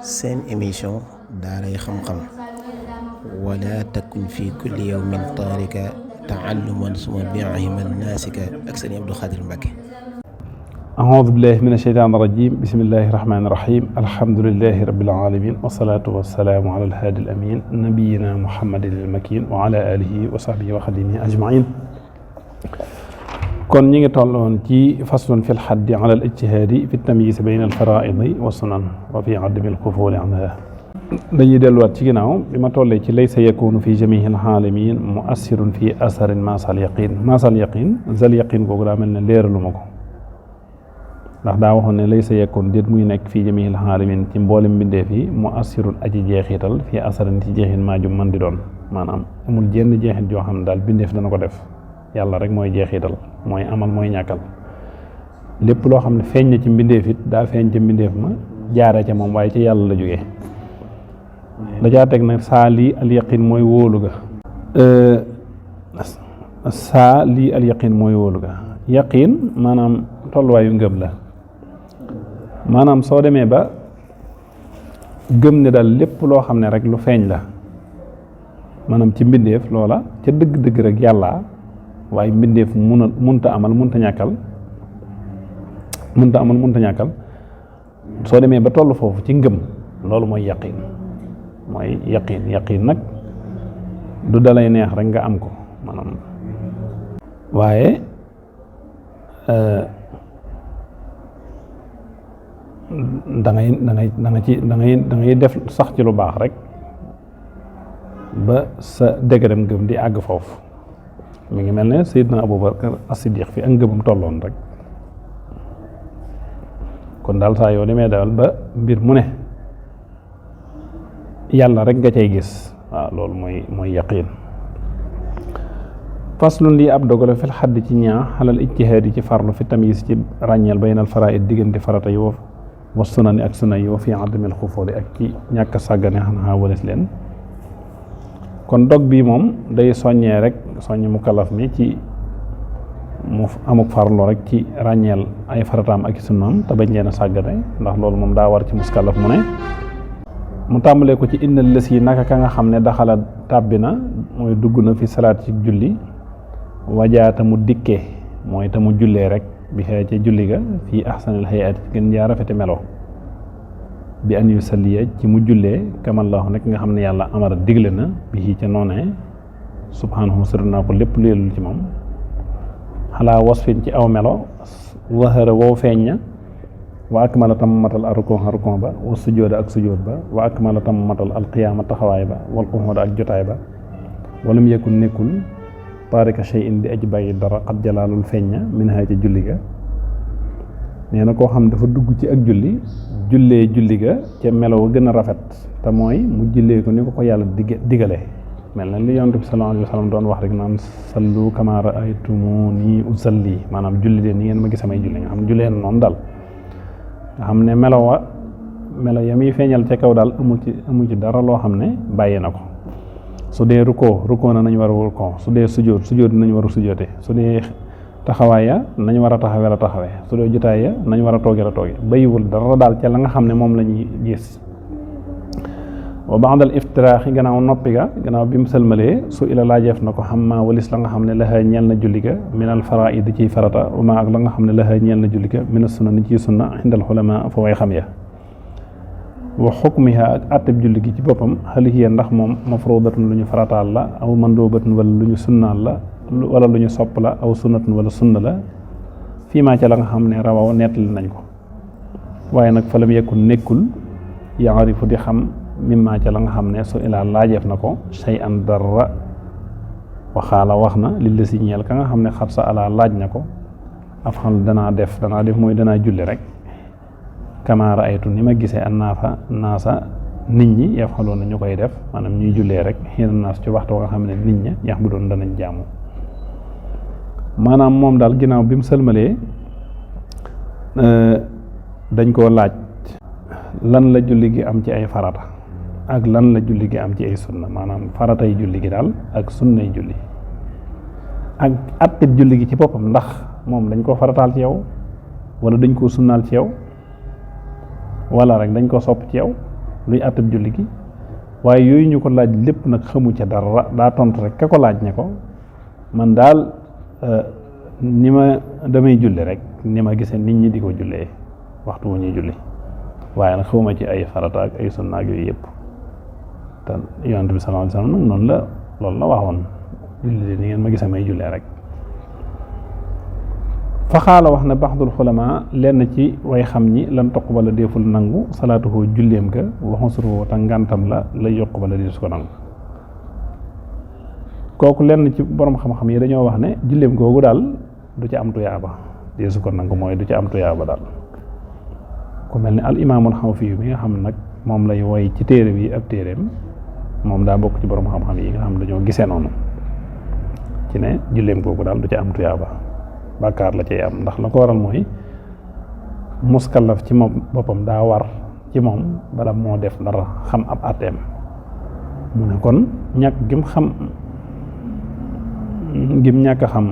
seen émission daaray xam-xam wala takun fi kulli yawmin taarika taalluman suma bi'iman naasika ak sëñ Abdou Khadir Mbacke. أعوذ بالله من الشيطان الرجيم بسم الله الرحمن الرحيم الحمد لله رب العالمين والصلاة والسلام على الهادي الأمين نبينا محمد المكين وعلى آله وصحبه وخديمه أجمعين. kon ñi ngi tolloon ci faslun fil xaddi ala al ijtihaadi fi tamyiz bayna al faraa'idi wa sunan wa fi adami al qufuuli anha. dañuy delluwaat ci ginnaaw bi ma tollee ci laysa yakunu fi jamiihi al aalamiin muassirun fi asarin maasal yaqin zal yaqin googu daa mel ne leeralu ma ko ndax daa waxoon ne laysa yakun déet muy nekk fii jamiihi al aalamiin ci mboolem mbindeef yi muassirun aji jeexital fi asarin ci jeexin maajum man di doon maanaam amul jenn jeexit joo xam ne daal bindeef dana ko def yàlla rek mooy jeexital mooy amal mooy ñàkkal lépp loo xam ne feeñ na ci mbindeef it daa feeñ ca mbindeef ma jaaree ca moom waaye ci yàlla la jógee dajaa teg nag saa lii al yaqin mooy wóolu ga saa lii al yaqin mooy wóolu ga yaqin maanaam tolluwaayu ngëm la maanaam soo demee ba gëm ne daal lépp loo xam ne rek lu feeñ la maanaam ci mbindeef loola ca dëgg-dëgg rek yàlla waaye mbindeef munta amal munta ñàkkal soo demee ba toll foofu ci ngëm loolu mooy yaqin nag du dalay neex rek nga am ko maanaam waaye da ngay def sax ci lu baax rek ba sa dëgëram ngëm di àgg foofu mi ngi mel ne Seydina Abubakar as-Siddiq fi ak ngëmam tolloon rek kon daal saa yoo demee daal ba mbir mu ne yàlla rek nga cay gis waaw loolu mooy yaqiin. faslun lii ab dogale fil xadd ci ñaa xalal ijtihaad yi ci farlu fi tamyiz ci ràññeel baynal faraa'id diggante farata yi wa sunani ak sunna yi wa fi adamil xufooli ak ci ñàkk sàggane xanaa walis leen. kon dog bii moom day soññee rek soññ mukallaf mi ci mu amuk farlu rek ci ràññeel ay farataam ak sunnaam te bañ leen a sàggane ndax loolu moom daa war ci muskallaf mu ne mu tàmbalee ko ci innal lës yi naka ka nga xam ne daxala tàbbi na mooy dugg na fi salaat ci julli wajaata mu dikkee mooy te mu jullee rek bi xëy ca julli ga fii ahsanil hayat gën jaa rafeti melo bi an yusalliya ci mu jullee kamallahu nekk nga xam ne yàlla amara digle na bi ca noonee subhanahu sori naa ko lépp lu yellul ci moom xalaa wasfin ci aw melo wahara wow feeñ na wa akmala tam matal arukon ba wa sujooda ak sujood ba wa akmala tam matal alqiyaama taxawaay ba wal quxuuda ak jotaay ba walam yakun nekkul taarika shay'in di aji bàyyi dara xat jalaalul feeñ na min ha ca julli ga nee na koo xam dafa dugg ci ak jullee julli ga ca melo wa gën a rafet te mooy mu jullee ko ni ko yàlla digale mel na li yonent bi sallallahu alayhi wa sallam doon wax rek naan sallu kama ra'aytumuni usalli maanaam julli leen ni ngeen ma gis samay julli nga xam ne jullee noonu daal nga xam ne melo ya muy feeñal ca kaw daal amul ci dara loo xam ne bàyyi na ko su dee rukkoo na nañ war a rukkoo su dee sujood nañ war a sujoote su dee taxawaay ya nañ war a taxawee su dee jotaay ya nañ war a tooge bayiwul dara daal ca la nga xam ne moom la ñuy gis. wa ba'dal iftiraaxi gannaaw noppi ga gannaaw bi mu sëlmalee su ila laajeef na ko xam maa walis la nga xam ne laxa ñeel na julli ga minal faraa'id ciy farata ma ak la nga xam ne laxa ñeel na julli ga mina sunna ni ciy sunna indal xulamaa fa way xam ya wa xukmiha ak atteb julli gi ci boppam hal hiya ndax moom mafruudatun lu ñu farataal la aw mandoobatun wala lu ñu sunnaal la wala lu ñu sopp la aw sunnatun wala sunna la fii maa ca la nga xam ne rawaw nettali nañ ko waaye nag fa lam yakun nekkul yaarifu di xam mimma ca la nga xam ne su ilaa laajeef na ko shay an dara waxaala wax na li la si ñeel ka nga xam ne xat sa alaa laaj na ko af xam danaa def mooy danaa julli rek kama raaytu ni ma gisee an naasa nit ñi yaf xaloon na ñu koy def maanaam ñuy jullee rek xiina naas ci waxtu nga xam ne nit ña yax bu doon danañ jaamu maanaam moom daal ginnaaw bi mu sëlmalee dañ koo laaj lan la julli gi am ci ay farata ak lan la julli gi am ci ay sunna maanaam faratay julli gi daal ak sunnay julli ak attib julli gi ci boppam ndax moom dañ koo farataal ci yow wala dañ koo sunnaal ci yow wala rek dañ koo sopp ci yow luy àttab julli gi waaye yooyu ñu ko laaj lépp nag xamu ca dara daa tontu rek ka ko laaj ne ko man daal ni ma damay julli rek ni ma gisee nit ñi di ko jullee waxtu wu ñuy julli waaye nag xawma ci ay farata ak ay sunna ak yooyu yëpp te yonent bi sallallahu alayhi wasallam noonu la loolu la waxoon julli ni ngeen ma gisee may jullee rek fa xaala wax na baxdul xulama lenn ci way xam ñi lan toqbala deeful nangu salaatuhu julleem ga waxusruhu te ngantam la lay yoqbala deesu ko nangu kooku lenn ci borom xam-xam yi dañoo wax ne julleem googu daal du ci am tuyaaba deesu ko nangu mooy du ci am tuyaaba daal ku mel ni al imaamul Xawfi mi nga xam nag moom lay woy ci téere bi ab téereem moom daa bokk ci borom xam-xam yi nga xam dañoo gisee noonu ci ne julleem googu daal du ci am tuyaaba bàkkaar la cay am ndax la ko waral mooy muskallaf ci moom boppam daa war ci moom bala moo def dara xam ab àtteem mu ne kon ñàkk gim ñàkk a xam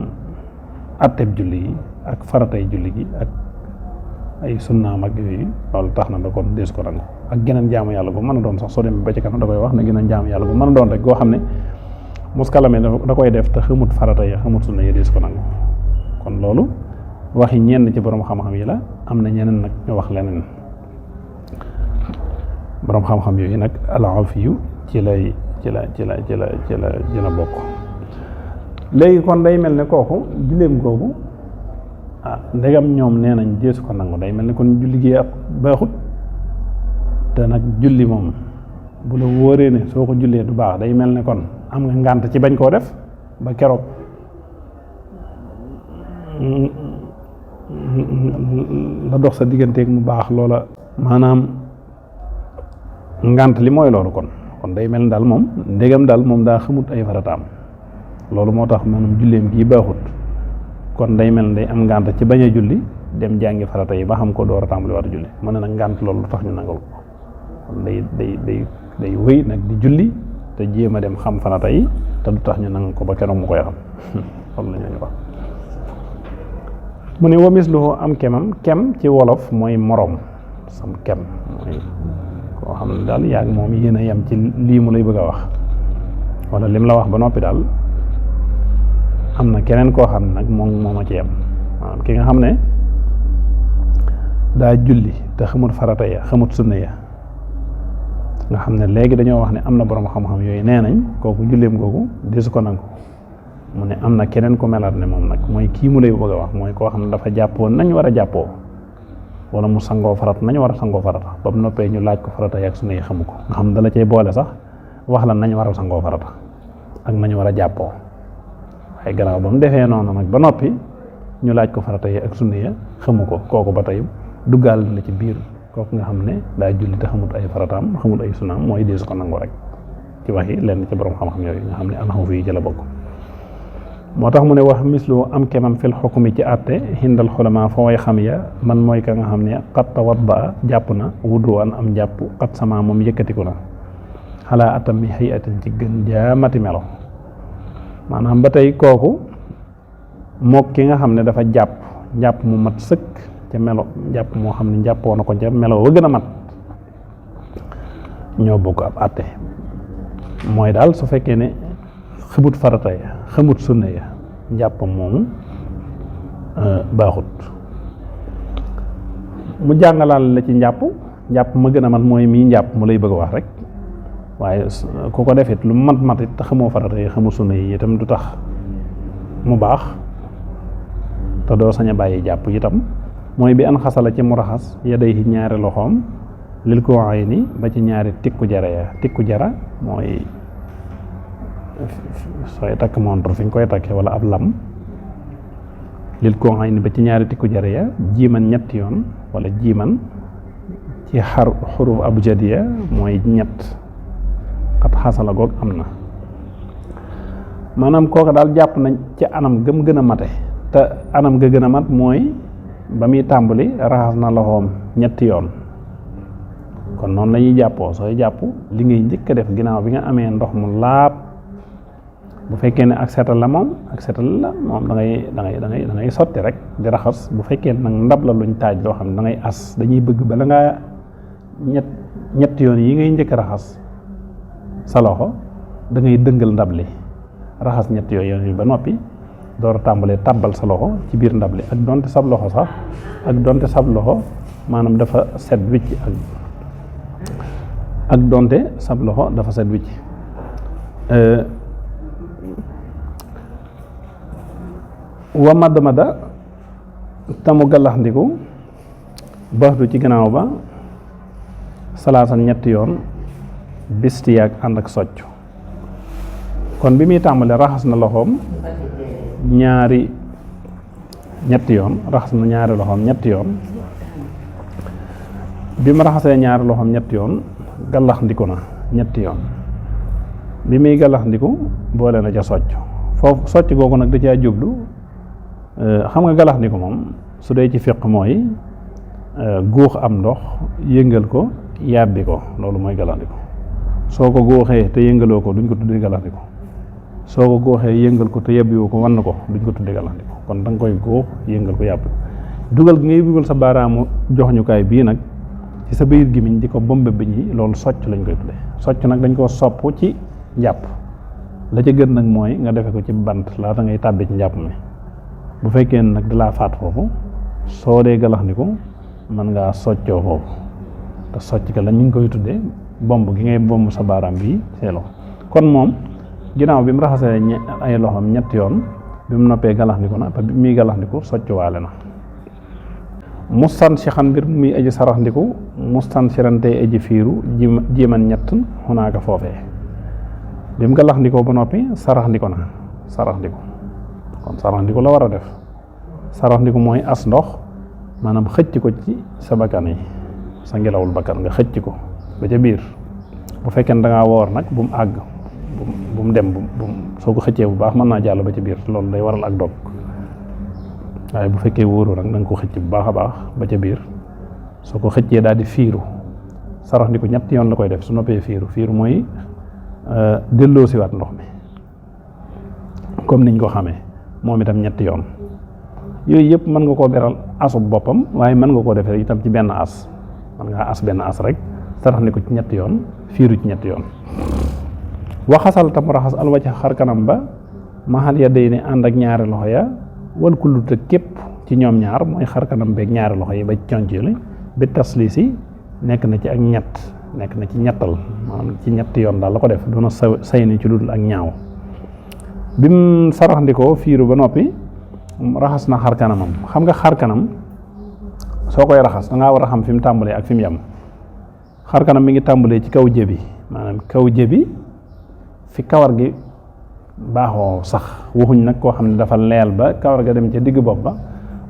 àtteeb julli gi ak faratay julli gi ak ay sunnaam ak yooyu loolu tax na da kon dees ko nangu ak geneen jaamu yàlla gu mën a doon sax soo demee ba ci kanam da koy wax ne geneen jaamu yàlla gu mën a doon rek goo xam ne muskalame da koy def te xamut farata yi xamut sunna yi dees ko nangu kon loolu waxi ñenn ci borom xam-xam yi la am na ñeneen nag ñu wax leneen borom xam-xam yooyu nag al-Awfiyu ci la bokk. léegi kon day mel ne kooku julleem googu ndegam ñoom nee nañ deesu ko nangu day mel ne kon julli gi ab baaxut te nag julli moom bu la wóoree ne soo ko jullee du baax day mel ne kon am nga ngànt ci bañ koo def ba keroog la dox sa digganteeg mu baax loola maanaam ngànt li mooy loolu kon day mel ne daal moom ndegam daal moom daa xamut ay farataam loolu moo tax maanaam julleem gii baaxut kon day mel ne day am ngànt ci bañ a julli dem jàngi farata yi ba xam ko door a tàmbali war a julli mën na nag ngànt loolu lu tax ñu nangal ko kon day wéy nag di julli te jéem a dem xam farata yi te du tax ñu nangal ko ba keroog mu koy xam loolu la ñu wax mu ne wa misluhu am kem ci wolof mooy morom sam kem mooy koo xam ne daal yaa ngi moom yéen a yem ci lii mu lay bëgg a wax wala lim la wax ba noppi daal am na keneen koo xam ne nag moom a ci yem maanaam ki nga xam ne daa julli te xamut farata ya xamut sunna ya nga xam ne léegi dañoo wax ne am na borom xam-xam yooyu nee nañ kooku julleem googu desu ko nangu mu ne am na keneen ku melaat ne moom nag mooy kii mu lay bëgg a wax mooy koo xam ne dafa jàppoo nañ war a jàppoo wala mu sangoo farata nañ war a sangoo farata ba mu noppee ñu laaj ko farata ya ak sunna yi xamu ko nga xam ne dala cay boole sax wax la nañ war a sangoo farata ak nañ war a jàppoo waaye gannaaw ba mu defee noonu nag ba noppi ñu laaj ko farata yi ak sunna ya xamu ko kooku ba tey duggaal na ci biir kooku nga xam ne daa julli te xamut ay farataam xamut ay sunnaam mooy deesu ko nangu rek ci waxi lenn ci borom xam-xam yooyu nga xam ne al-Xawfi yi ci la bokk moo tax mu ne wax mislu am kemam fil xukmi ci àtte hindal xulama fa way xam ya man mooy ka nga xam ne qad tawadda jàpp na wudu an am jàpp qad sama moom yëkkatiku na xalaa atam mi xëy atin ci gën jaamati melo maanaam ba tey kooku mook ki nga xam ne dafa jàpp mu mat sëkk ca melo jàpp moo xam ne jàppoo na ko ca melo wa gën a mat ñoo bokk ab àtte mooy daal su fekkee ne xamut farata ya xamut sunna ya njàppam moomu baaxut mu jàngalaal la ci njàpp ma gën a mat mooy mii njàpp mu lay bëgg a wax rek waaye ku ko defit lu mat it te xamoo farata yi xamut sunna yi itam du tax mu baax te doo sañ a bàyyi jàpp itam mooy bi an xasala ci mu raxas yaday ñaari loxoom lil ko ay ni ba ci ñaari tikku jara mooy sooy takk montre fi ñu koy takkee wala ab lam lil ko ay ni ba ci ñaari tikku jara ya jiiman ñetti yoon wala jiiman ci xuruf abjadiya mooy ñett xat xasala goog am na maanaam kooka daal jàpp nañ ci anam gëm gën a mate te anam ga gën a mat mooy ba muy tàmbali raxas na loxoom ñetti yoon kon noonu la ñuy jàppoo sooy jàpp li ngay njëkk a def ginnaaw bi nga amee ndox mu laab bu fekkee ne ak setal la moom da ngay sotti rek di raxas bu fekkee nag ndab la luñ taaj loo xam ne da ngay as dañuy bëgg bala ngaa ñetti yoon yi ngay njëkk raxas sa loxo da ngay dëngal ndab li raxas ñetti yoon yi ba noppi door a tàmbalee tàbbal sa loxo ci biir ndab li ak donte sab loxo sax ak donte sab loxo maanaam dafa set wicc ak donte sab loxo dafa set wicc wa madmada tamu gallaxndiku baxdu ci gannaaw ba salaasan ñetti yoon bistiyaak ànd ak socc kon bi muy tàmbalee raxas na loxoom ñetti yoon raxas na ñaari loxoom ñetti yoon bi mu raxasee ñaari loxoom ñetti yoon gallaxndiku na ñetti yoon bi muy gallaxndiku boole na ca socc foofu socc googu nag da caa jublu xam nga gallaxndiku moom su dee ci fiq mooy góox am ndox yëngal ko yàbbi ko loolu mooy gallaxndiku soo ko góoxee te yëngaloo ko duñ ko tuddee gallaxndiku soo ko góoxee yëngal ko te yàbbiwoo ko wann ko duñ ko tuddee gallaxndiku kon da nga koy góox yëngal ko yàbbi dugal gi ngay dugal sa baaraamu joxñukaay bii nag ci sa biir gémmiñ di ko bombe bi ñi loolu socc lañ koy tuddee socc nag dañ koo sopp ci njàpp la ca gën nag mooy nga defe ko ci bant laata ngay tàbbi ci njàpp mi bu fekkee nag di laa faat foofu soo dee gallaxndiku mën ngaa soccoo foofu te socc ka la ñu ngi koy tuddee bomb gi ngay bomb sa baaraam bii see loxo kon moom ginnaaw bi mu raxasee ay loxoom ñetti yoon bi mu noppee gallaxndiku na te bi muy gallaxndiku soccuwaale na mustan si xan mbir muy aji saraxndiku mustan sirantey aji fiiru jiman ñett xunaaka foofee bi mu gallaxndikoo ba noppi saraxndiku na saraxndiku kon saraxndiku la war a def saraxndiku mooy as ndox maanaam xëcc ko ci sa bakkan yi sa ngelawul bakkan nga xëcc ko ba ca biir bu fekkee ne da ngaa woor nag bu mu àgg bu mu dem soo ko xëccee bu baax mën naa jàll ba ca biir loolu day waral ak dog waaye bu fekkee wóoru nag da nga ko xëcc bu baax a baax ba ca biir soo ko xëccee daal di fiiru saraxndiku ñetti yoon la koy def su noppee fiiru mooy delloo siwaat ndox mi comme niñ ko xamee moom itam ñetti yoon yooyu yëpp mën nga koo beral asub boppam waaye mën nga koo defee itam ci benn as mën ngaa as benn as rek saraxndiku ci ñetti yoon fiiru ci ñetti yoon waxasal tam raxas alwacca xar kanam ba maxal ya day ne ànd ak ñaari loxo ya wal kulluta képp ci ñoom ñaar mooy xar kanam beeg ñaari loxo yi ba conc li bi tasliis yi nekk na ci ak nekk na ci ñettal maanaam ci ñetti yoon daal la ko def doona say ni ci dudul ak ñaaw bi mu saraxndikoo fiiru ba noppi raxas na xar kanamam xam nga xar kanam soo koy raxas da ngaa war a xam fi mu tàmbalee ak fi mu yem xar kanam mi ngi tàmbalee ci kaw jëbi maanaam kaw jëbi fi kawar gi baaxoo sax waxuñ nag koo xam ne dafa leel ba kawar ga dem ca digg bopp ba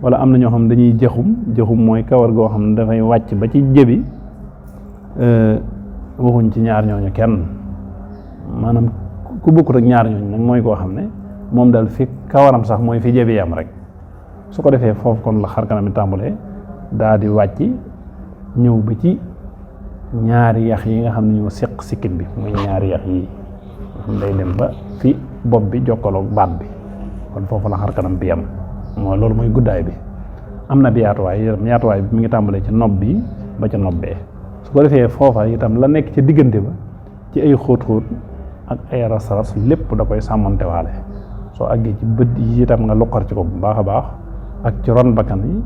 wala am na ñoo xam ne dañuy jëxum mooy kawar goo xam ne dafay wàcc ba ci jëbi waxuñ ci ñaar ñooñu kenn maanaam ku bokkut ak ñaar ñooñu nag mooy koo xam ne moom daal fi kawaram sax mooy fi jëbi yam rek su ko defee foofu kon la xar kanam mi tàmbalee daa di wàcc ñëw ba ci ñaari yax yi nga xam ne ñoo seq sikkim bi muy ñaari yax yi day dem ba fi bopp bi jokkaloog baat bi kon foofu la xar kanam bi yam mooy loolu mooy guddaay bi am na bi yaatuwaay bi mi ngi tàmbalee ci nopp bi ba ca nopp bee su ko defee foofa itam la nekk ci diggante ba ci ay xóot-xóot ak ay ras-ras lépp da koy sàmmantewaale soo àggee ci bët yi itam nga luqar ci ko bu baax a baax ak ci ron bakkan yi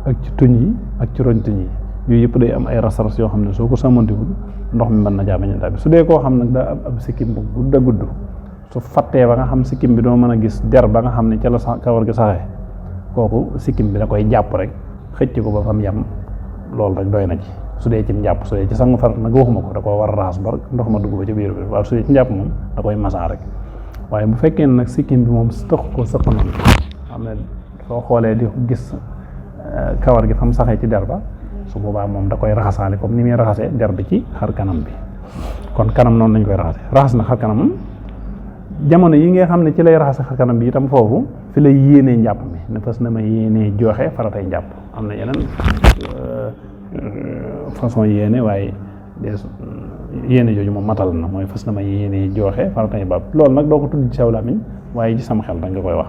ak ci tuñ yi ak ci ron tuñ yi yooyu yëpp day am ay ras-ras yoo xam ne soo ko sàmmantewul ndox mi mën na jaabañ a bi su dee koo xam nag daa ab sikkim bu gudd a gudd su fattee ba nga xam sikkim bi doo mën a gis der ba nga xam ne ca la kawar gi saxee kooku sikkim bi da koy jàpp rek xëcc ko ba fam yam loolu rek doy na ci su dee ci njàpp su dee ci sangu farat nag waxuma ko da koo war a raxas ba ndox ma dugg ba ci biir bi waaye su dee ci njàpp moom da koy masaa rek waaye bu fekkee nag sikkim bi moom tax ko sëq noonu xam ne soo xoolee di gis kawar gi fam saxee ci der ba su boobaa moom da koy raxasaale comme ni muy raxasee der bi ci xar kanam bi kon kanam noonu lañ koy raxas na xar kanam jamono yi nga xam ne ci lay raxas xar kanam bi itam foofu fi lay yéenee njàpp mi ne fas na ma yéenee joxe faratay njàpp am na yeneen façon yéene waaye yéene jooju moom matal na mooy fas na ma yéenee joxe faratay njàpp loolu nag doo ko tudd ci saw làmmiñ waaye ci sama xel da nga koy wax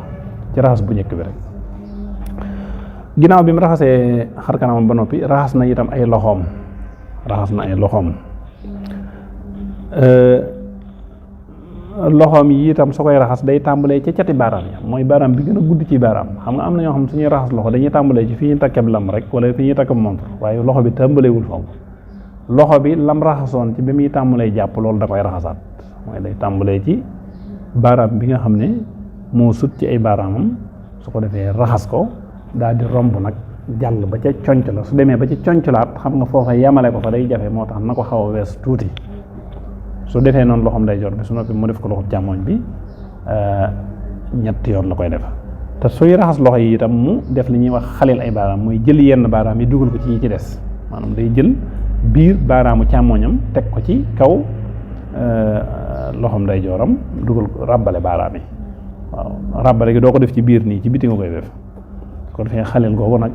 ci raxas bu njëkk bi rek ginnaaw bi mu raxasee xar kanamam ba noppi raxas na itam ay loxoom loxoom yi itam su koy raxas day tàmbalee ca cati baaraam ya mooy baaraam bi gën a gudd ci baaraam xam nga am na ñoo xam suñuy raxas loxo dañuy tàmbalee ci fi ñu takkeb lam rek wala fi ñuy takkeb montre waaye loxo bi tàmbaleewul foofu loxo bi lam raxasoon ci bi muy tàmbalee jàpp loolu da koy raxasaat mooy day tàmbalee ci baaraam bi nga xam ne moo sut ci ay baaraamam su ko defee raxas ko daal di romb nag jàll ba ca conc la su demee ba ca conc laat xam nga foofa yamale ko fa day jafe moo tax na ko xaw a wees tuuti su defee noonu loxoom ndeyjoor bi su noppi mu def ko loxo càmmoñ bi ñetti yoon la koy def te suy raxas loxo yi itam mu def li ñuy wax xalil ay baaraam mooy jël yenn baaraam yi dugal ko ci yi ci des maanaam day jël biir baaraamu càmmoñam teg ko ci kaw loxoom ndeyjooram dugal ko ràbbale baaraam yi waaw ràbbale gi doo ko def ci biir nii ci biti nga koy def su ko defee xalil googu nag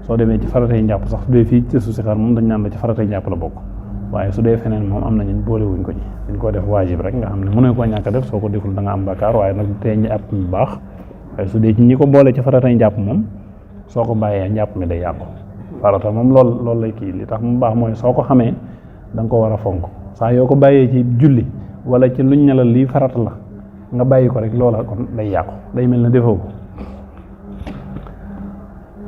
soo demee ci faratay njàpp sax su dee fii ci su si xar moom dañ naan la ci faratay njàpp la bokk waaye su dee feneen moom am nañu boolewuñ ko ci dañ ko def waajib rek nga xam ne mënoo koo ñàkk a def soo ko deful da nga am bakkaar waaye nag tey njàpp bu baax waaye su dee ci ñi ko boole ci faratay njàpp moom soo ko bàyyee njàpp mi day yàqu farata moom loolu lay kii li tax mu baax mooy soo ko xamee da nga ko war a fonk saa yoo ko bàyyee ci julli wala ci luñ ne la lii farata la nga bàyyi ko rek loola kon day yàqu day mel ne defoo ko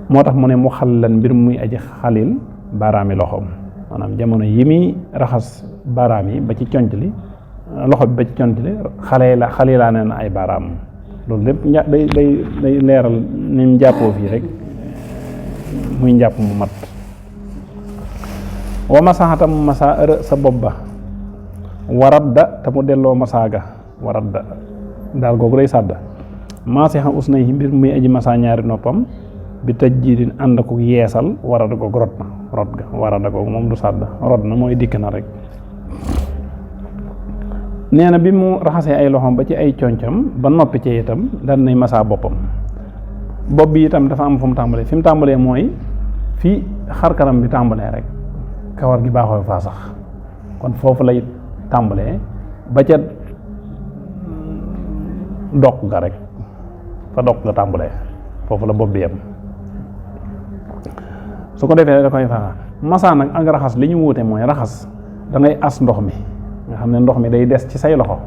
moo tax mu ne mu xallan mbir muy aji xalil baaraami loxoom maanaam jamono yi muy raxas baaraam yi ba ci conc li loxo bi ba ci conc li xale laa ne na ay baaraam loolu lépp day leeral ni mu jàppoo fii rek muy njàpp mu mat wa masaxatam mu masa sa bopp ba warat da te mu delloo masaaga warat da daal googu day sàdda maasixa us na yi mbir muy aji masa ñaari noppam bi taj jiidin ànd ko yeesal warada ko rot na rot ga warada ko moom du sàdd rot na mooy dikk na rek nee na bi mu raxasee ay loxoom ba ci ay concam ba noppi ci itam daan nay masaa boppam bopp bi itam dafa am fu mu tàmbalee fi mu tàmbalee mooy fii xar kanam bi tàmbalee rek kawar gi baaxoo faa sax kon foofu lay tàmbalee ba ca doq ga rek fa doq ga tàmbalee foofu la bopp bi yem su ko defee da koy faxa masaa nag ak raxas li ñu wuute mooy raxas da ngay as ndox mi nga xam ne ndox mi day des ci say loxo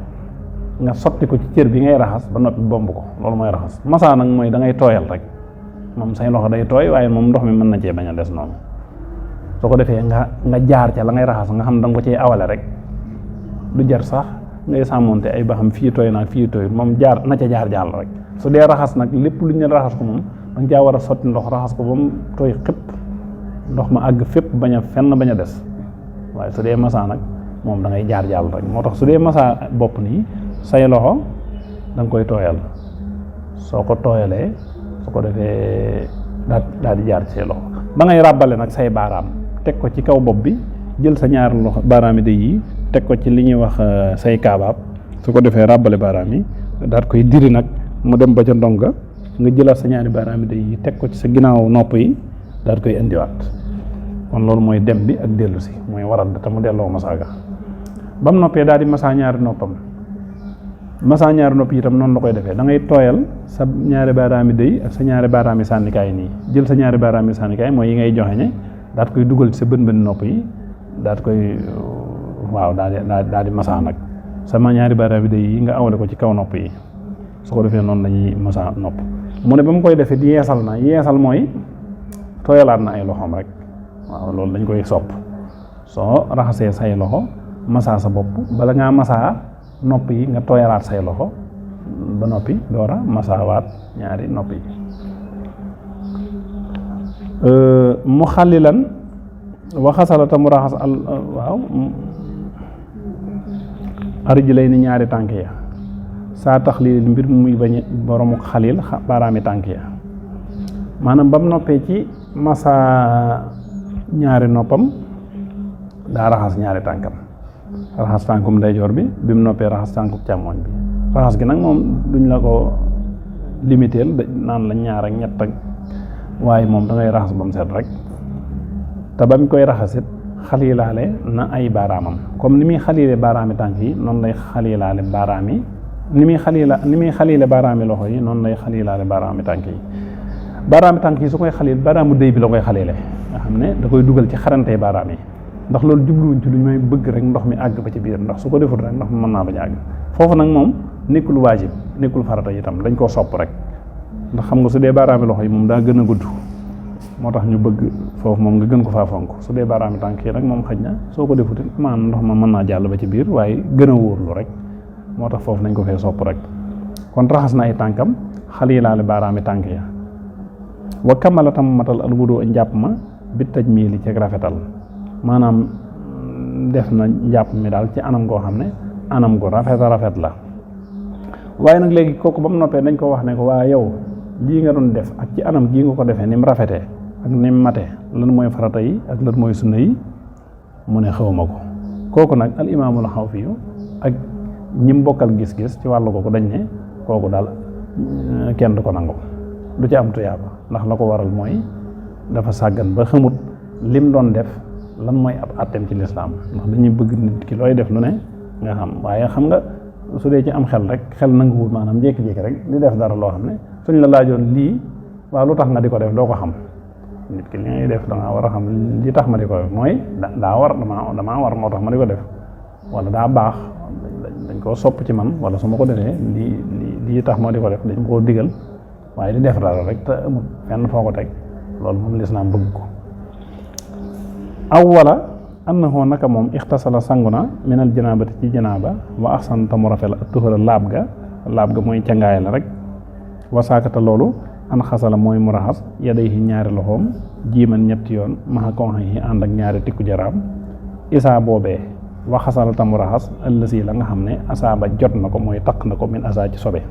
nga sotti ko ci cër bi ngay raxas ba noppi bomb ko loolu mooy raxas masaa nag mooy da ngay tooyal rek moom say loxo day tooy waaye moom ndox mi mën na cee bañ a des noonu su ko defee nga jaar ca la ngay raxas nga xam da nga ko cee awale rek du jar sax ngay sàmmonte ay ba xam fii tooy naag fii tooy moom jaar na ca jaar jàll rek su dee raxas nag lépp lu ñu raxas ko moom da nga caa war a sotti ndox raxas ko ba mu tooy xëpp ndox ma àgg fépp bañ a fenn bañ a des waaye su dee masaa nag moom da ngay jaar jàll rek moo tax su dee masaa bopp nii say loxo da nga koy tooyal soo ko tooyalee su ko defee daal di jaar ci say loxo da ngay ràbbale nag say baaraam teg ko ci kaw bopp bi jël sa ñaari loxo baaraam yi day yi teg ko ci li ñuy wax say kaabaab su ko defee ràbbale baaraam yi daal koy diri nag mu dem ba ca ndonga nga jëlaat sa ñaari baaraam yi day yi teg ko ci sa ginnaaw nopp yi daal koy indiwaat kon loolu mooy dem bi ak dellu si mooy waral te mu delloo masaaga ba mu noppee daal di masaa ñaari noppam masaa ñaari nopp yi itam noonu la koy defee da ngay tooyal sa ñaari baaraami dëy ak sa ñaari baaraami sànnikaay nii jël sa ñaari baaraami sànnikaay mooy yi ngay joxeñe daal koy dugal ci sa bën nopp yi daal koy waaw daal di masaa nag sama ñaari baaraami dëy yi nga awale ko ci kaw nopp yi su ko defee noonu lañuy masaa nopp mu ne ba mu koy defee di yeesal mooy tooyalaat na ay loxoom rek waaw loolu dañ koy sopp soo raxasee say loxo masaa sa bopp bala ngaa masaa nopp yi nga tooyalaat say loxo ba noppi door a masaawaat ñaari nopp yi mu xalilan waxasalata mu raxas waaw arji lay ni ñaari tànk ya saa taxlil mbir muy bañ boroomu xalil baaraami tànk ya maanaam ba mu noppee ci masaa ñaari noppam daa raxas ñaari tànkam raxas tànkum ndeyjoor bi mu noppee raxas tànkum càmmooñ bi raxas gi nag moom duñ la ko limiteel naan la ñaar ak ñett ak waaye moom da ngay raxas ba mu set rek te ba mu koy raxasit xalilaale na ay baaraamam comme ni muy xaliile baaraami tànk yi noonu lay xalilaale baaraam yi ni muy xaliile baaraami loxo yi noonu lay xalilaale baaraami tànk yi baaraami tànk yi su koy xalil baaraamu dëy bi la koy xaliile nga xam ne da koy dugal ci xarantey baaraam yi ndax loolu jubluwuñ ci lu may bëgg rek ndox mi àgg ba ci biir ndax su ko deful rek ndox mi mën naa bañ a àgg foofu nag moom nekkul waajib nekkul farata itam dañ koo sopp rek ndax xam nga su dee baaraami loxo yi moom daa gën a gudd moo tax ñu bëgg foofu moom nga gën ko faa fonk su dee baaraami tànk yi nag moom xëj na soo ko defut maanaam ndox ma mën naa jàll ba ci biir waaye gën a wóorlu rek moo tax foofu nañ ko fee sopp rek kon raxas na ay tànkam xalilaale baaraami tànk ya wa kamala tam matal al wudu njàpp ma bi taj mii li ci rafetal maanaam def na njàpp mi daal ci anam goo xam ne anam gu rafet a rafet la waaye nag léegi kooku ba mu noppee dañ ko wax ne ko waa yow lii nga doon def ak ci anam gii nga ko defee ni mu rafetee ak ni mu matee lan mooy farata yi ak lan mooy sunna yi mu ne xawma ko kooku nag al imaamul Xawfi ak ñim bokkal gis-gis ci wàllu kooku dañ ne kooku daal kenn du ko nangu du ci am tuyaaba ndax la ko waral mooy dafa sàggan ba xamut lim doon def lan mooy ab àtteem ci lislaam ndax dañuy bëgg nit ki looy def lu ne nga xam waaye xam nga su dee ci am xel rek xel nanguwul maanaam jékki-jékki rek di def dara loo xam ne suñ la laajoon lii waaw lu tax nga di ko def doo ko xam nit ki li ngay def dangaa war a xam li tax ma di ko def mooy daa war damaa war moo tax ma di ko def wala daa baax dañ koo sopp ci man wala su ma ko defee lii tax ma di ko def dañ koo digal waaye di def dara rek te amul fenn foo ko teg loolu moom lislaam bëgg ko aw wala annahu naka moom ixtasala sangu na minal janaabati ci janaaba wa ahsan tamu rafet la tuxala laab ga mooy cangaay la rek wasaakata loolu an xasala mooy mu raxas yadayhi ñaari loxoom jiiman ñetti yoon maxa konxa yi ànd ak ñaari tikku jaraam isaa boobee wa xasala tamu raxas ëllësi la nga xam ne asaaba jot na ko mooy taq na ko min asa ci sobe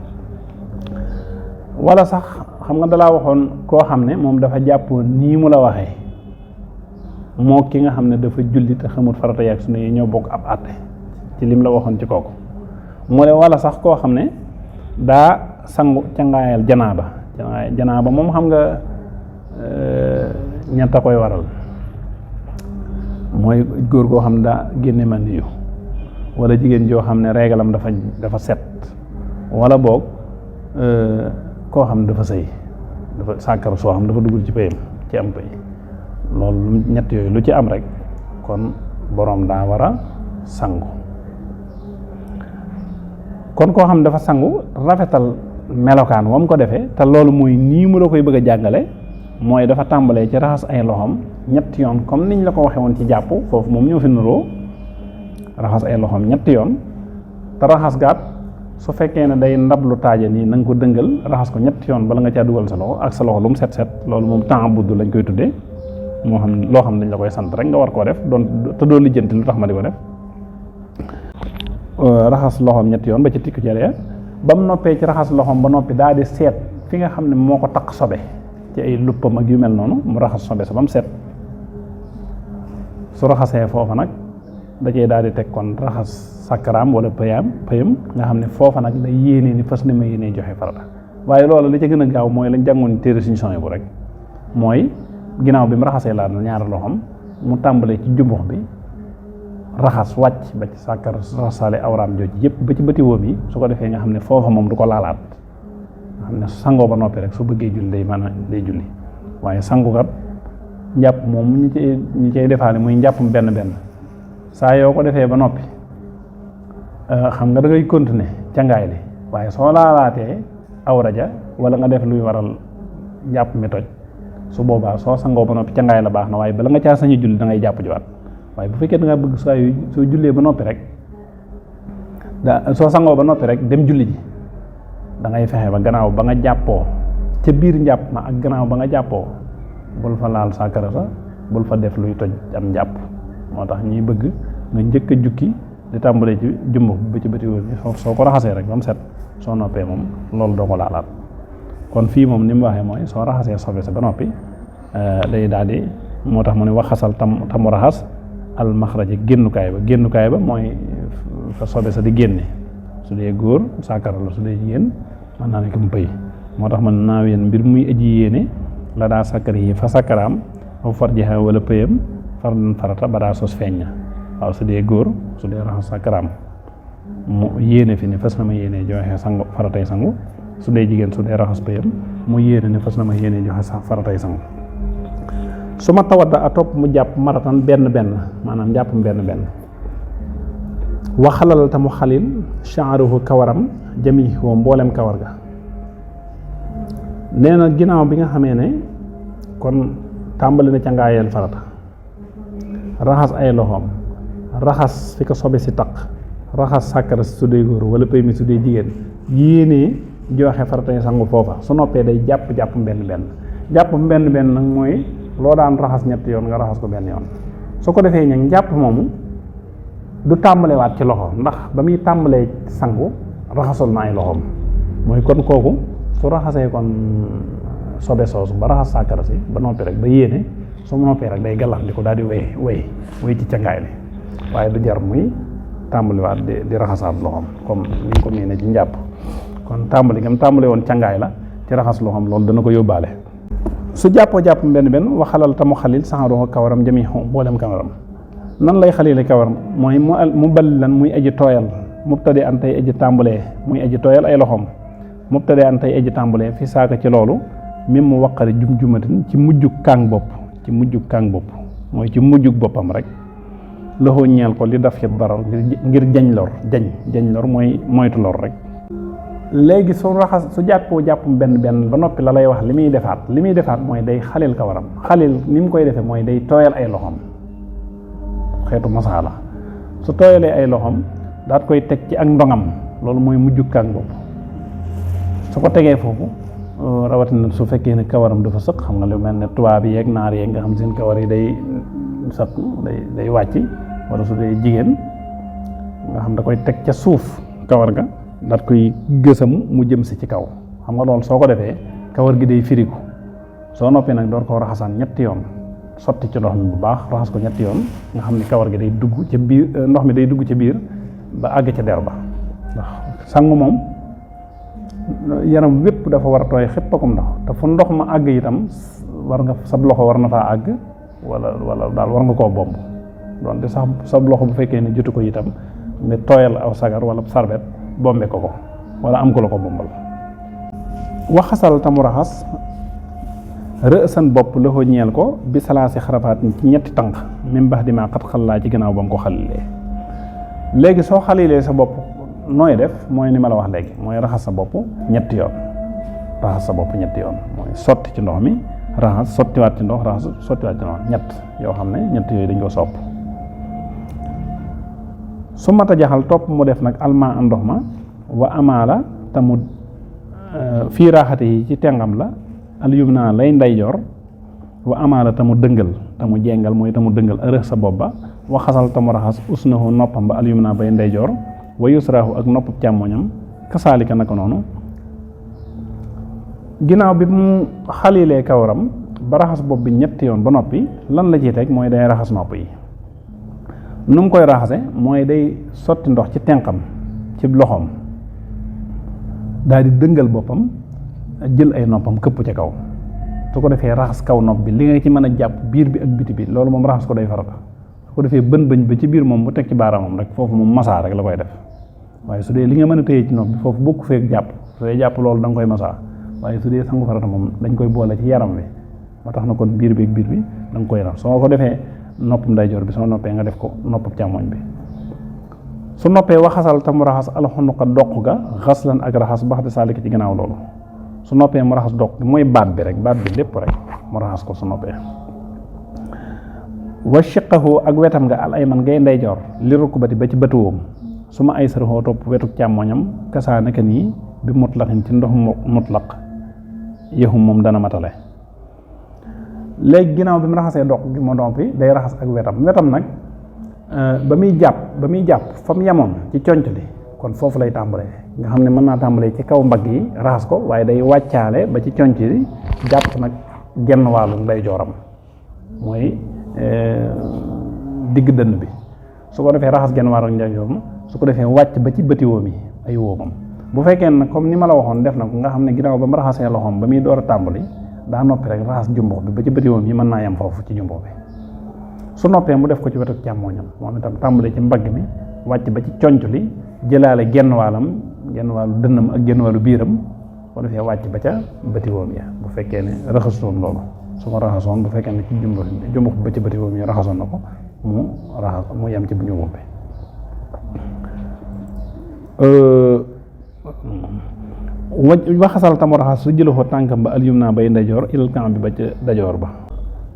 wala sax xam nga dalaa waxoon koo xam ne moom dafa jàpp nii mu la waxee moo ki nga xam ne dafa julli te xamul farata yaak sunna yi ñoo bokk ab àtte ci lim la waxoon ci kooku mu ne wala sax koo xam ne daa sangu cangaayal janaaba moom xam nga ñett a koy waral mooy góor goo xam ne daa génne màndiyu wala jigéen joo xam ne régalam dafa set wala boog koo xam ne dafa sëy dafa sàkkar soo xam dafa dugg ci payam ci am pay loolu ñett yooyu lu ci am rek kon boroom daa war a sangu kon koo xam ne dafa sangu rafetal melokaan wam ko defee te loolu mooy nii mu la koy bëgg a jàngale mooy dafa tàmbalee ci raxas ay loxoom ñetti yoon comme niñ la ko waxee woon ci jàpp foofu moom ñoo fi nuroo raxas ay loxoom ñetti yoon te raxas gaat su fekkee ne day ndab lu taaje nii na nga ko dëngal raxas ko ñetti yoon bala nga caa dugal sa loxo ak sa loxo lu mu set loolu moom ta'abbud lañ koy tuddee moo xam loo xam dañ la koy sant rek nga war koo def te doo lijjanti lu tax ma di ko def raxas loxoom ñetti yoon ba ci tikku jare ba mu noppee ci raxas loxoom ba noppi daal di seet fi nga xam ne moo ko taq sobe ci ay luppam ak yu mel noonu mu raxas sobe sa ba mu set su raxasee foofa nag da cee daal di teg kon raxas sakkaraam wala payam nga xam ne foofa nag day yéenee ni fas ne ma yéenee joxe farata waaye loolu li ca gën a gaaw mooy lañ jàngoon téere suñu sonné bu rek mooy ginnaaw bi mu raxasee laa ñaari loxoom mu tàmbalee ci jumbux bi raxas wàcc ba ci sàkkar raxasaale awraam jooju yëpp ba ci bëti wóom yi su ko defee nga xam ne foofa moom du ko laalaat nga xam ne sangoo ba noppi rek su bëggee julli day julli waaye sangukat njàpp moom ñi cay defaale muy njàppam benn saa yoo ko defee ba noppi xam nga da ngay continuer cangaay li waaye soo laalaatee awra ja wala nga def luy waral njàpp mi toj su boobaa soo sangoo ba noppi cangaay la baax na waaye bala nga caa sañu julli da ngay jàpp jiwaat waaye bu fekkee da nga bëgg soo jullee ba noppi rek soo sangoo ba noppi rek dem julli ji da ngay fexe ba gannaaw ba nga jàppoo ca biir njàpp ma ak gannaaw ba nga jàppoo bul fa laal saakara sa bul fa def luy toj am njàpp moo tax ñuy bëgg nga njëkk a jukki di tàmbalee ci jumbo ba ci bëti wóor bi soo ko raxasee rek ba mu set soo noppee moom loolu doo ko laalaat kon fii moom ni mu waxee mooy soo raxasee sobe sa ba noppi day daal di moo tax mu ne wax xasal tamu raxas al maxraji génnukaay ba mooy fa sobe sa di génne su dee góor saakara la su dee jigéen mën naa ne ko mu pëy moo tax man naa ween mbir muy aji yéene la daa sakkar yi fa sakkaraam aw farjiha wala pëyam farata ba daa sos feeñ na waaw su dee góor su dee raxas sakkaraam mu yéene fi ne fas na ma yéene joxe sangu faratay sangu su dee jigéen su dee raxas pëyam mu yéene ne fas na ma yéene joxe faratay sangu su ma tawadda a topp mu jàpp maratan benn maanaam jàppam benn waxalal ta mu xalil sha'ruhu kawaram jami woo mboolem kawar ga. nee na ginnaaw bi nga xamee ne kon tàmbali na ca ngaayeel farata raxas ay loxoom raxas fi ko sobe si taq raxas sàkkara si su dee góor wala pëy mi su dee jigéen yéenee joxe farata yi sangu foofa su noppee day jàpp benn nag mooy loo daan raxas ñetti yoon nga raxas ko benn yoon. su ko defee ñag njàpp moomu du tàmbalewaat ci loxo ndax ba muy tàmbalee sangu raxasul na ay loxoom mooy kon kooku su raxasee kon sobe soosu ba raxas sàkkara si ba noppi rek ba yéene su noppee rek day gàllax di ko daal di wéy ci cangaay li waaye du jar muy tàmbaliwaat di raxasaat loxoom comme ni nga ko miine ci njàpp. kon tàmbali woon cangaay la ci raxas loxoom loolu dana ko yóbbaale. su jàppoo benn waxalal ta mu xalil saxaroo kawaram jami mboolem kawaram nan lay xalile kawaram mooy mu ballan muy aji tooyal mubtadi an tey aji tàmbalee muy aji tooyal ay loxoom mubtadi an tey aji tàmbalee fi saaka ci loolu mim mu waqari jum-jumatin ci mujjug kàng bopp mooy ci mujjug boppam rek loxoo ñeel ko li daf ci daral ngir jañ lor mooy moytu lor rek. léegi su jàppum benn ba noppi la lay wax li muy defaat mooy day xalil kawaram xalil ni mu koy defee mooy day tooyal ay loxoom xeetu masaala su tooyalee ay loxoom daat koy teg ci ak ndongam loolu mooy mujjug kàng bopp su ko tegee foofu rawatina su fekkee ne kawaram dafa sëq xam nga lu mel ne tubaab yi ak naar yi nga xam seen kawar yi day sëq day wàcc wala su dee jigéen nga xam da koy teg ca suuf kawar ga daat koy gësam mu jëm si ci kaw xam nga loolu soo ko defee kawar gi day firiku soo noppee nag door ko raxasaan ñetti yoon sotti ci ndox mi bu baax raxas ko ñetti yoon nga xam ni kawar gi day dugg ca biir ndox mi day dugg ca biir ba àgg ca der ba ndax sangu moom yaram wépp dafa war a tooy xépp akum ndox te fu ndox ma àgg itam sab loxo war na faa àgg wala daal war nga koo bomb doonte sax sab loxo bu fekkee ne jotu ko itam mais tooyal aw sagar wala sarbet bombe ko wala am ko la ko bombal. waxasal tamu raxas rësan bopp la ko ñeel ko bi salaasi xarafaat ci ñetti tànk même bax di maa xat xallaa ci gannaaw ba nga ko xalilee. léegi soo xalilee sa bopp nooy def mooy ni ma la wax léegi mooy raxas sa bopp ñetti yoon mooy sotti ci ndox mi raxas sottiwaat ci ndox raxas sottiwaat ci ndox ñett yoo xam ne ñett yooyu dañ ko sopp. su mat a jaxal topp mu def nag almaa a ndox ma wa amaala te mu fii raaxate yi ci tengam la alyum naa lay ndeyjoor wa amaala te mu dëngal te mu jengal mooy te mu dëngal ërëx sa bopp ba wa xasal te mu raxas usnahu noppam ba alyum naa bay ndeyjoor wa yusrahu ak nopp càmmoñam kasaalika naka noonu. ginnaaw bi mu xalilee kawaram ba raxas bopp bi ñetti yoon ba noppi lan la ciy teg mooy day raxas nopp yi. nu mu koy raxase mooy day sotti ndox ci tenqam ci loxoom daal di dëngal boppam jël ay noppam këpp ca kaw su ko defee raxas kaw nopp bi li nga ci mën a jàpp biir bi ak biti bi loolu moom raxas ko day farata su ko defee bëñ ba ci biir moom bu teg ci baaraamam rek foofu moom masaa rek la koy def waaye su dee li nga mën a téye ci nopp bi foofu bokku feek jàpp su dee jàpp loolu da nga koy masaa waaye su dee sangu farata moom dañ koy boole ci yaram wi moo tax na kon biir bi ak biir bi da nga koy rax soo ko defee noppam ndeyjoor bi soo noppee nga def ko noppam càmmoñ bi su noppee waxasal te mu raxas alxunuqa doq ga xaslan ak raxas bax de saalika ci ginnaaw loolu su noppee mu raxas doq mooy baat bi lépp rek mu raxas ko su noppee. wa shiqahu ak wetam nga al ayman ngay ndeyjoor li rukbati ba ci bëtuwoom su ma ay sarxoo topp wetuk càmmoñam kasaa naka nii bi mutlaqin ci ndox mutlaq yëxum moom dana matale. léegi ginnaaw bi mu raxasee doq gi mu noppi day raxas ak wetam nag ba muy jàpp fa mu yemoon ci conc li kon foofu lay tàmbalee nga xam ne mën naa tàmbalee ci kaw mbagg yi raxas ko waaye day wàccaale ba ci conc li jàpp nag genn wàllu ndeyjooram mooy digg dënn bi su ko defee raxas genn wàllu ndeyjooram su ko defee wàcc ba ci bëti woom yi ay woomam bu fekkee nag comme ni ma la waxoon def na ko nga xam ne ginnaaw ba mu raxasee loxoom ba muy door a tàmbali daa noppi rek raxas jumbox bi ba ci bëti woom yi mën naa yem foofu ci jumbox bi su noppee mu def ko ci wetu càmmooñam moom itam tàmbali ci mbagg mi wàcc ba ci conc li jëlaale genn wàllu dënnam ak genn wàllu biiram ko defee wàcc ba ca bëti woom ya bu fekkee ne raxasutoon loolu su ko raxasoon bu fekkee ne ci jumbux ba ci bëti boobu ñu raxasoon na ko mu yem ci bu jumbux bi waxasal tamu raxas su jëloo tànkam ba alyum naa bay ndeyjoor ilal kam bi ba ca dajoor ba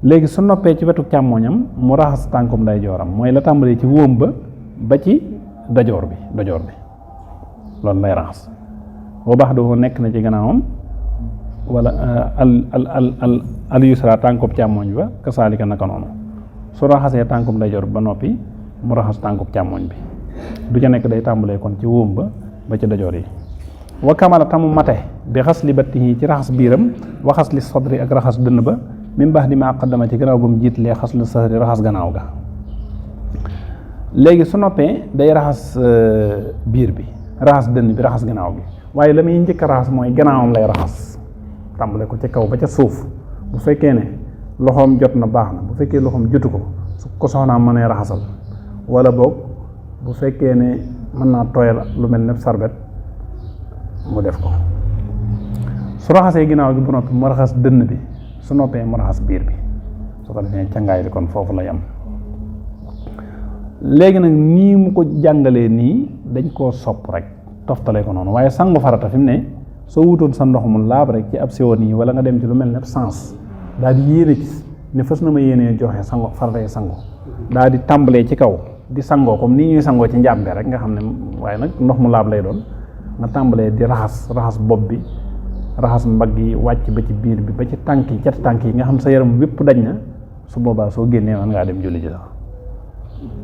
léegi su noppee ci wetu càmmooñam mu raxas tànkum ndeyjooram mooy la tàmbalee ci wóom ba ci dajoor bi loolu lay raxas boo baax doo nekk na ci gannaawam wala al yusra tànkub càmmooñ ba kasaalika naka noonu su raxasee tànkub ndeyjoor bi ba noppi mu raxas tànkub càmmooñ bi du ca nekk day tàmbalee kon ci wóom ba ci dajoor yi wa kamala tamu mate bi xas li battihi ci raxas biiram wa xas li sadri ak raxas dënn ba min baax di ma qaddama ci gannaaw ba mu jiitlee xas li sahri raxas gannaaw ga léegi su noppee day raxas biir bi raxas dënn bi raxas gannaaw bi waaye la muy njëkk a raxas mooy gannaawam lay raxas tàmbale ko ci kaw ba ca suuf bu fekkee ne loxoom jot na baax na bu fekkee loxoom jotu ko su ko soxnaam mënee raxasal wala boog bu fekkee ne mën naa tooyal lu mel ne sarbet mu def ko su raxasee ginnaaw gi bu noppi mu raxas dënn bi su noppee mu raxas biir bi su ko defee cangaay li kon foofu lay am léegi nag nii mu ko jàngalee nii dañ koo sopp rek toftale ko noonu waaye sangu farata fi mu ne soo wutoon sa ndox mu laab rek ci ab siwo nii wala nga dem ci lu mel ne sens daal di yéene ci ne fas na ma yéenee joxe sangu farata yi sangu daal di tàmbalee ci kaw di sangoo comme nii ñuy sangoo ci njàmbe rek nga xam ne waaye nag ndox mu laab lay doon nga tàmbalee di raxas bopp bi raxas mbagg yi wàcc ba ci biir bi ba ci tànk yi cati tànk yi nga xam sa yaram wépp dañ na su boobaa soo génnee man ngaa dem julli ji sax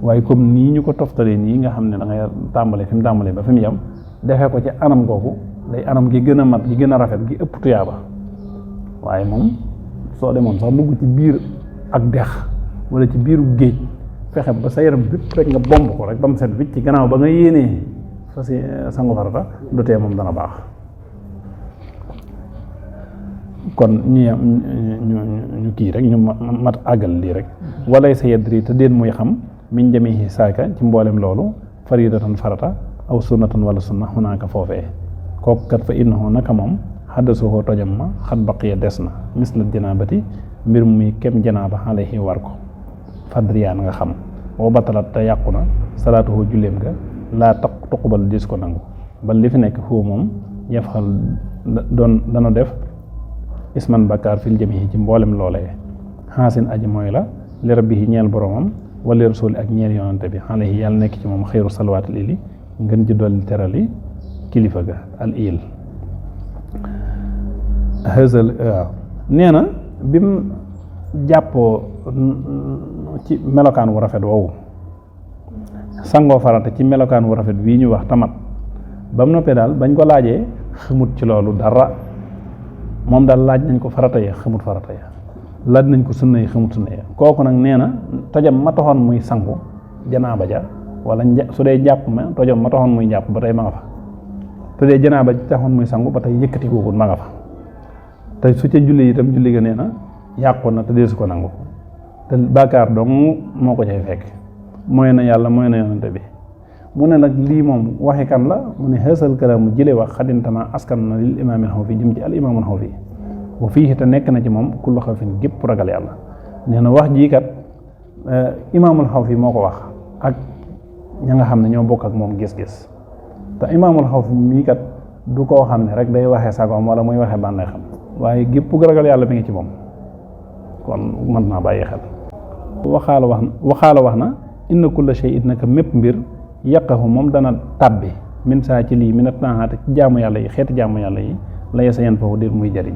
waaye comme nii ñu ko toftalee nii nga xam ne da ngay tàmbalee fi mu tàmbalee ba fi mu yem defee ko ci anam googu day anam gi gën a mat gi gën a rafet gi ëpp tuyaaba waaye moom soo demoon sax dugg ci biir ak dex wala ci biiru géej fexe ba sa yaram bépp rek nga bomb ko rek ba mu set wicc ci gannaaw ba nga yéenee fa si sangu farata du tee moom dana baax kon ñu kii rek ñu mat àggal lii rek walay sa yedri te déen muy xam min jamihi saaka ci mboolem loolu faridatan farata aw sunnatan wala sunna xunaaka foofee kooku kat fa innahu naka moom xaddasuhoo tojam ma xat baqiya des na misla janaabati mbir muy kem janaaba alayhi war ko fadriyaan nga xam wa batalat te yàqu na salaatuhu julleem ga laa tuqbal dis ko nangu ba li fi nekk foo moom yafxal dana def isman bakkaar fil jamihi ci mboolem loolee xaasin aji mooy la li rabbihi ñeel boromam wala rasuli ak ñeel yonante bi alayhi yàlla nekk ci moom xayru salawaatil ili ngën ji dolli terali kilifa ga al il hësal waaw nee na bi mu jàppoo ci melokaan wu rafet woowu sangoo farata ci melokaan wu rafet wii ñu wax tamat ba mu noppee daal bañ ko laajee xamut ci loolu dara moom daal laaj nañ ko farata ya xamut farata ya laaj nañ ko sunna yi xamut sunna ya kooku nag nee na tojam ma taxoon muy sangu janaaba ja wala su dee jàpp ma tojam ma taxoon muy jàpp ba tey ma nga fa su dee janaaba ja taxoon muy sangu ba tey yëkkati kookut ma nga fa te su ca julli itam julli ga nee na yàqu na te dee su ko nangu te bàkkaar dong moo ko cay fekk mooy na yàlla mooy na yonante bi mu ne nag lii moom waxi kan la mu ne xeesal kalaamu jële wax xadintama askan na lil imaamil xaw fi jëm ci al imaamul xaw fi wa fii te nekk na ci moom kullu xaw fin gépp ragal yàlla nee na wax jii kat imaamul xaw fi moo ko wax ak ña nga xam ne ñoo bokk ak moom gis-gis te imaamul xaw fi mii kat du koo xam ne rek day waxee sagoom wala muy waxee bànnee xam waaye gépp ragal yàlla mi ngi ci moom kon mën naa bàyyi xel waxaala wax na inna kulla shay'in naka mépp mbir yàqahu moom dana tàbbi min saa ci lii min a taaxaate ci jaamu yàlla yi xeeti jaamu yàlla yi la yesa yan foofu dir muy jariñ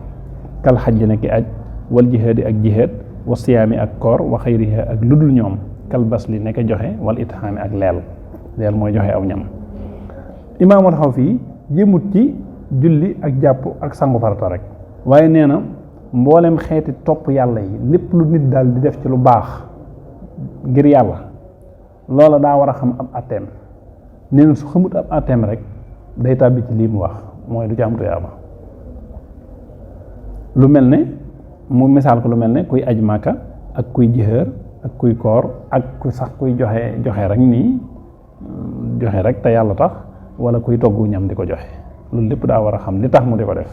kal xajji na ki aj wal jihaadi ak jihaad wa siyaami ak koor wa xayrihi ak ludul ñoom kal basli nekk joxe wal ithaami ak leel mooy joxe aw ñam imaamul xaw fii jëmut ci julli ak jàpp ak sangu farata rek waaye nee na mboolem xeeti topp yàlla yi lépp lu nit daal di def ci lu baax ngir yàlla loola daa war a xam ab atteem nee na su xamut ab atteem rek day tàbbi ci lii mu wax mooy du ci am tuyaaba lu mel ne mu misaal ko lu mel ne kuy aj màkka ak kuy jihër ak kuy koor ak ku sax kuy joxe rek nii joxe rek te yàlla tax wala kuy toggu ñam di ko joxe loolu lépp daa war a xam li tax mu di ko def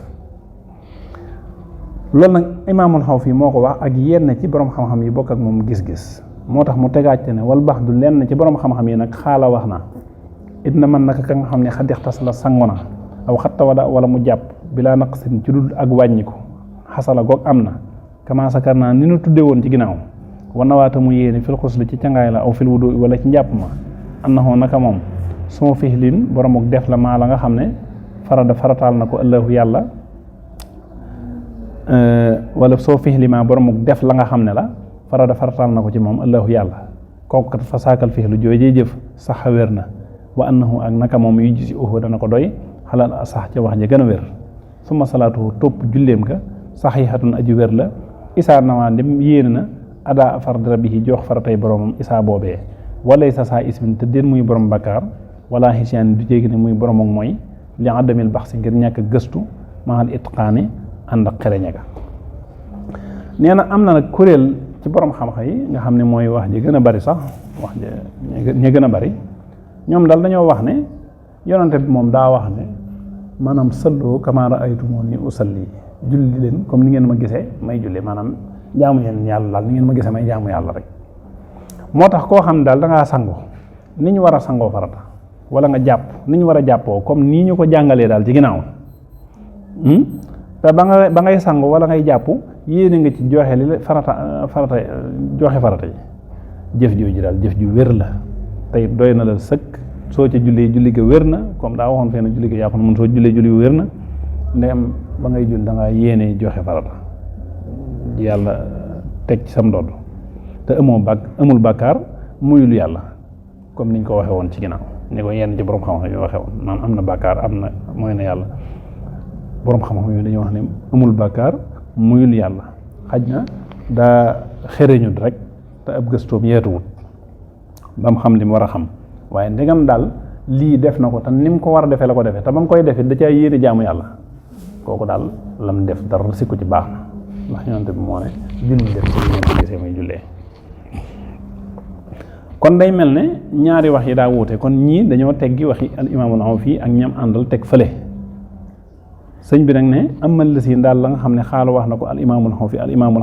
loolu nag imaamul Xawfi moo ko wax ak yenn ci borom xam-xam yi bokk ak moom gis-gis moo tax mu tegaate ne wal bax du lenn ci borom xam-xam yi nag xaala wax na it na man naka ka nga xam ne xadixtas la sango na aw xatta wala mu jàpp bilaa naqsin ci dul ak wàññiku xasala goog am na kama sakar naa ni nu tudde woon ci ginnaaw wan nawaata mu yéene fil xusli ci cangaay la aw fil wudu wala ci njàpp ma annahu naka moom suma fihlin borom ak def la maa la nga xam ne farataal na ko ëllëhu yàlla wala soo fihli ma borom ak def la nga xam ne la farataal na ko ci moom ëllëhu yàlla kooku kat fa saakal fihlu joojee jëf sax a wér na wa annahu ak naka moom yu gisi uhu dana ko doy xalal sax ca wax ja gën a wér suma salaatuhu topp julleem ga saxiixatun aju wér la isaa nawaa dem yéene na ada fard rabbihi jox faratay boromam isaa boobee walay sa saa ismin te déen muy borom bakkaar wala xisiyaan du jéegi ne muy borom ak mooy li adamil bax si ngir ñàkk gëstu mahal itqaani ànd ak xereñe ga nee na am na nag kuréel ci borom xam-xam yi nga xam ne mooy wax ji gën a bari sax wax ñi gën a bari ñoom daal dañoo wax ne yonante bi moom daa wax ne maanaam sallu kamaa ra'aytumuuni usalli julli leen comme ni ngeen ma gisee may julli maanaam jaamu yeen yàlla daal ni ngeen ma gisee may jaamu yàlla rek moo tax koo xam ne daal da ngaa sangu ni ñu war a sangoo farata wala nga jàpp ni ñu war a jàppoo comme nii ñu ko jàngalee daal ci ginnaaw te ba ngay sangu wala ngay jàpp yéene nga ci joxe li la farata joxe farata yi jëf jooju daal jëf ju wér la tey doy na la sëkk soo ca jullee julli ga wér na comme daa waxoon fee na julli ga yàqu na mun soo jullee julli ga wér na ndem ba ngay julli da ngaa yéene joxe farata yàlla teg ci sam ndodd te amul bàkkaar muyul yàlla comme niñ ko waxee woon ci ginnaaw ni ko yenn ci borom xam-xam yi waxee woon naan am na bàkkaar am na mooy na yàlla borom xam-xam yi dañuy wax ne amul bàkkaar muyul yàlla xaj na daa xereñut rek te ab gëstoom yeetuwut ba mu xam li mu war a xam waaye ndegam daal lii def na ko te ni mu ko war a defee la ko defee te ba mu koy defee da caa yéene jaamu yàlla kooku daal lam def dara sikku ci baax na ndax yonent bi moo ne julli def ci ngeen ko gisee muy jullee kon day mel ne ñaari wax yi daa wuute kon ñii dañoo teggi waxi al imaamul Awfi ak ñam àndal teg fële sëñ bi nag ne amal la siin daal la nga xam ne xaalu wax na ko al imaamul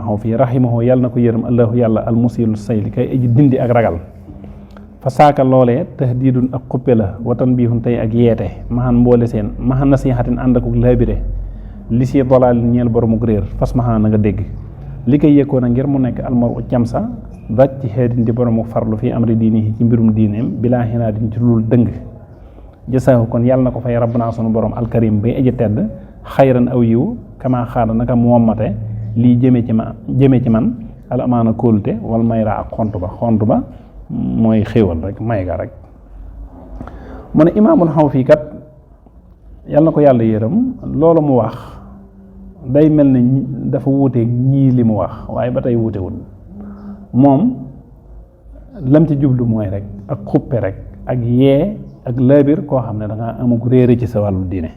Awfi rahimahu yàlla na ko yërëm allahu yàlla al musilu sayli kay aji dindi ak ragal fa saaka loolee tahdiidun ak xuppe la watan biixun tey ak yeete maxan mboole seen maxan nasihatin ànd akuk laabire li si dolaal ñeel boromuk réer fas maxaa na nga dégg li koy yëkkoon a ngir mu nekk almar u camsa daj ci xeedin di boromuk farlu fii amri diini ci mbirum diineem bilaa xinaa din ci lul dëng jësaahu kon yàlla na ko fay rabbana sunu borom alkarim bay aji tedd xayran aw yiw kama xaada naka mu wommate lii jëme ci man al amaana kóolute wal mayra ak xont ba mooy xéewal rek may ga rek mu ne imaamul Xawfi kat yàlla na ko yàlla yërëm loolu mu wax day mel ne dafa wuuteeg ñii li mu wax waaye ba tey wuutewul moom lam ci jublu mooy rek ak xuppe rek ak yee ak laabir koo xam ne da nga amug réere ci sa wàllu diine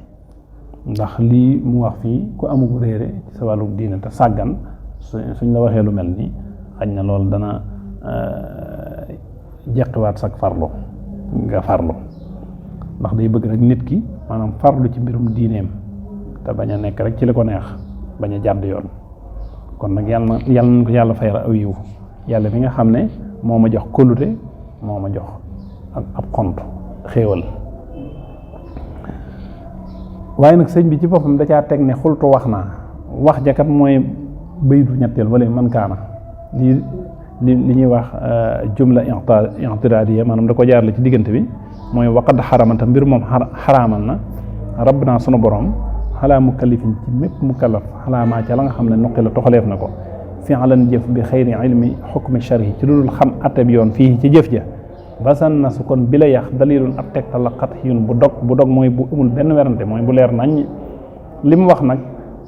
ndax lii mu wax fii ku amug réere ci sa wàllu diine te sàggan suñ la waxee lu mel nii xañ na loolu dana jeqiwaat sak farlu nga farlu ndax day bëgg rek nit ki maanaam farlu ci mbirum diineem te bañ a nekk rek ci li ko neex bañ a jàdd yoon kon nag yàlla nañ ko yàlla fayal aw yiw yàlla mi nga xam ne moo ma jox kóllute moo ma jox ab xont xéewal waaye nag sëñ bi ci boppam da caa teg ne xultu wax naa wax jakat mooy baydu ñetteel wala man kaana li ñuy wax jumla i'tiraadiya maanaam da ko jaarale ci diggante bi mooy waqad xaramata mbir moom xaraamal na rabbana sunu borom xalaa mukallifin ci mépp mukallaf xalaa maa ca la nga xam ne nuqi la toxaleef na ko fi'lan jëf bi xayri ilmi xukmi sharhi ci dudul xam atteb yoon fii ci jëf ja basan na su kon bi la yax dalilun ab tegtal la xat yun bu dog mooy bu amul benn werante mooy bu leer nañ li mu wax nag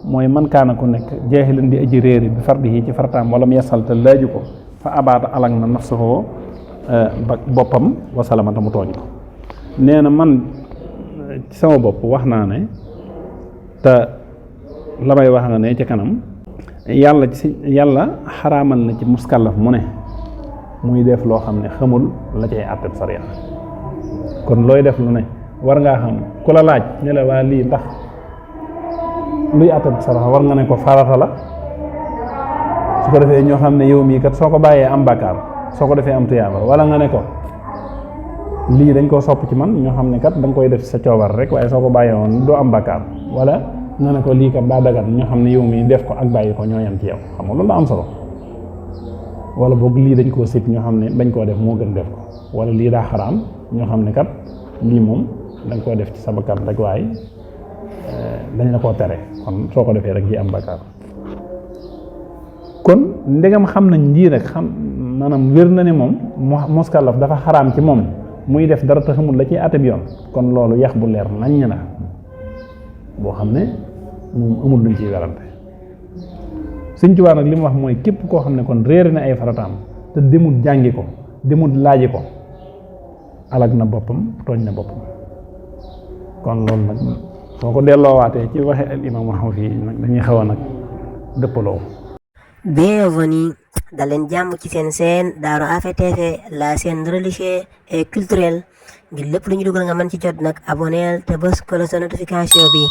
mooy man kaana ku nekk jaahilan di aji réeri bi fardihi ci farataam wala mu yasal te laaju ko fa abaata alag na nafsuhu boppam wasalamata mu tooñ ko nee na man ci sama bopp wax naa ne te la may wax nga ne ci kanam yàlla xaraamal na ci muskallaf mu ne muy def loo xam ne xamul la cay àtteb sariya kon looy def lu ne war ngaa xam ku la laaj ne la waa lii ndax luy àtteb sariya war nga ne ko farata la su ko defee ñoo xam ne yow mii kat soo ko bàyyee am bàkkaar soo ko defee am tuyaaba wala nga ne ko lii dañ koo sopp ci man ñoo xam ne kat da nga koy def sa coobar rek waaye soo ko bàyyee woon doo am bàkkaar wala nga ne ko lii kat daa dagat ñoo xam ne yow mii def ko ak bàyyi ko ñoo yem ci yow xam nga loolu la am solo wala boog lii dañ koo sib ñoo xam ne bañ koo def moo gën def ko wala lii daa xaraam ñoo xam ne kat lii moom da nga koo def ci sa bakkan rek waaye dañ la koo tere kon soo ko defee rek ji am bàkkaar kon ndegam xam nañ lii rek xam maanaam wér na ne moom muskallaf dafa xaraam ci moom muy def dara te xamul la ciy àtte bi yoon kon loolu yax bu leer naññ na boo xam ne moom amul luñ ciy werante Sëñ Tuubaa nag li mu wax mooy képp koo xam ne kon réere na ay farataam te demut jàngi ko demut laaji ko alag na boppam tooñ na boppam kon loolu nag soo ko delloowaatee ci waxe al imam waxaw fii nag dañuy xaw a nag dëppaloo. Bienvenue daleen jàmm ci seen chaîne Darou Afé TV la chaîne religieuse et culturelle ngir lépp lu ñu dugal nga mën ci jot nag abonneel te bës cloche de notification bi